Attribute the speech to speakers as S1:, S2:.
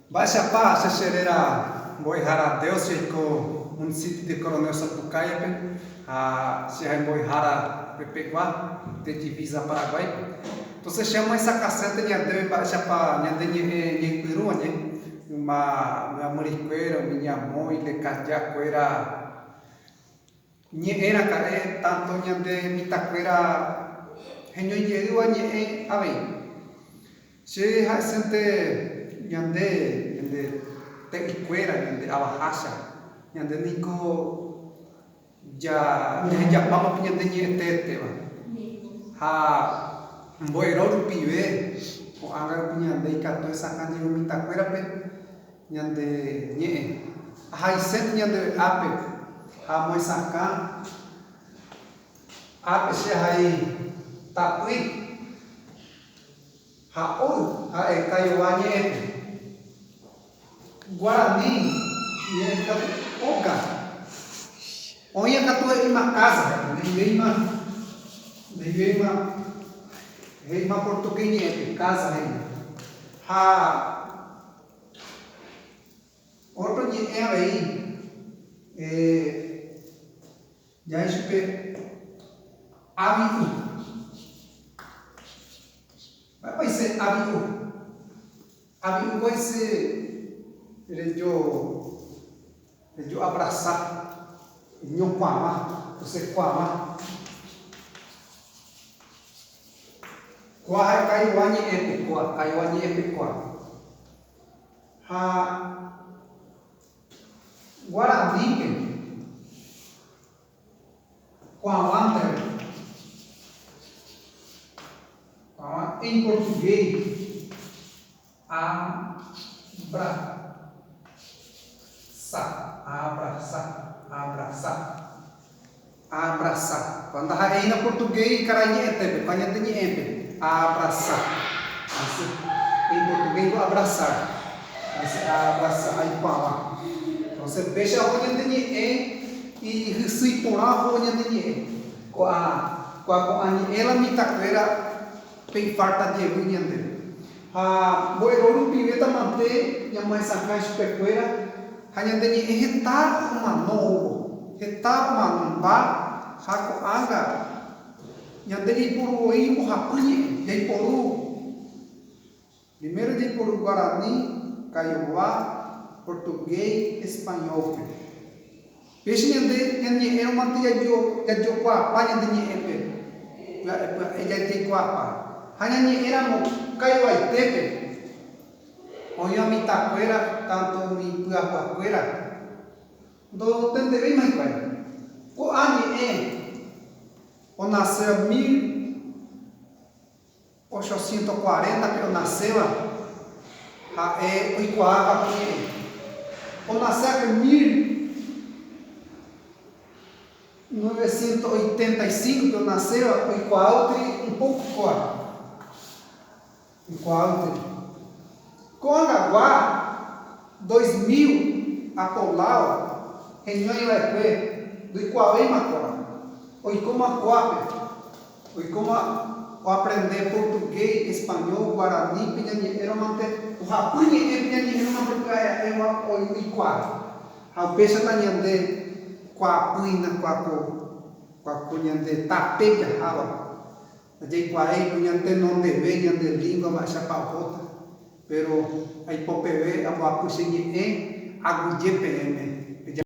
S1: Mba'éichapa che che réra mbo'ehára Deocio aiko municipio de Coronel Sapucaia-pe ha che ha'e mbo'ehára pepegua de divisa Paraguáipe. Entonces che amohesakãsénte ñandéve mba'éichapa ñande ñe'ẽ ñaipyrũ añe yma myamyrikuéra, umi ñamói, lekaja kuéra Ñe'ẽ raka'e tanto ñande mitãkuéra heñói jeýva ñe'ẽ avei. Che ha'esénte ñande, ñande te'ỹikuéra, ñande avahácha, ñande niko jahejapáma pe ñande ñe'ẽtéteva. Ha mbo'ero rupive ko'ág̃a rupi ñande ikatu hesakã jey mitãkuérape. Ñande ñe'ẽ. Ahaisénte ñandeve ápe ha amoesakã ápe che ahai tapỹi ha óy ha'e Kaiowá ñe'ẽpe. Guarani ñe'ẽpe katu óga. Oĩva katu he'íma casa, he'ivéima, he'ivéima, he'íma portugués ñe'ẽpe casa he'i. Ha. Ótro ñe'ẽ avei ja'e chupe avi'u. Mba'épa he'ise avi'u? Avi'u ko he'ise rejo rejoabrasa, eñokuãva, osekuãva. Kóa ha'e Kaiowá ñe'ẽpe kóa, Kaiowá ñe'ẽpe kóa. Ha guaranípe kuavánte kuavã en portugués abra sa, abrasa, abrasa, abrasa. Kua ndaha'éina portugués karai ñe'ẽtépe, kua ñande ñe'ẽpe, abrasa. Asy. En portugués ko abrasar. Asy, abrasa, aikuaava. Entonces péicha oho ñande ñe'ẽ ihysýi porã oho ñande ñe'ẽ. Ko'a, ko'a ko'ã ñe'ẽ la mitãkuéra pe ifarta jevy ñandéve. Ha mbo'ero rupivéta mante ñamohesakã ichupekuéra ha ñande ñe'ẽ heta omano oúvo, heta omanomba ha ko'ág̃a ñande jaiporu voi mbohapy ñe'ẽ, jaiporu primero jaiporu guarani, kaiowá, portugués, español-pe. Péicha ñande ñañe'ẽrõ mante jajokuaapa ñande ñe'ẽpe, pya'e pya'e jaikuaapa. Ha ñañe'ẽramo kaiowaitépe, oĩva mitãkuéra, tánto umi pyahuakuéra, ndotendevéima hikuái. Ko'ã ñe'ẽ onaséva 1840-pe onaséva ha'e oikuaáva ko ñe'ẽ. Onaséakue 1985-pe onaséva oikuaáuteri un poco kóa. Oikuaáuteri. Ko'ag̃agua 2000 apoblado heñóiva'ekue ndoikuaavéima kóa. Oikóma ko'ápe. Oikóma oaprende portugués, español, guaranípe ñañe'ẽrõ mante, ohapy ñe'ẽpe ñañe'ẽrõ mante pya'e'a'éva oikuaa. Ha upéichata ñande kuaapýina kuako, kuako ñande tape jaháva. Jaikuaáiko ñantenondeve ñande lingua mba'éichapa ohóta, péro aipopeve amboapy che ñe'ẽ aguyje peẽme.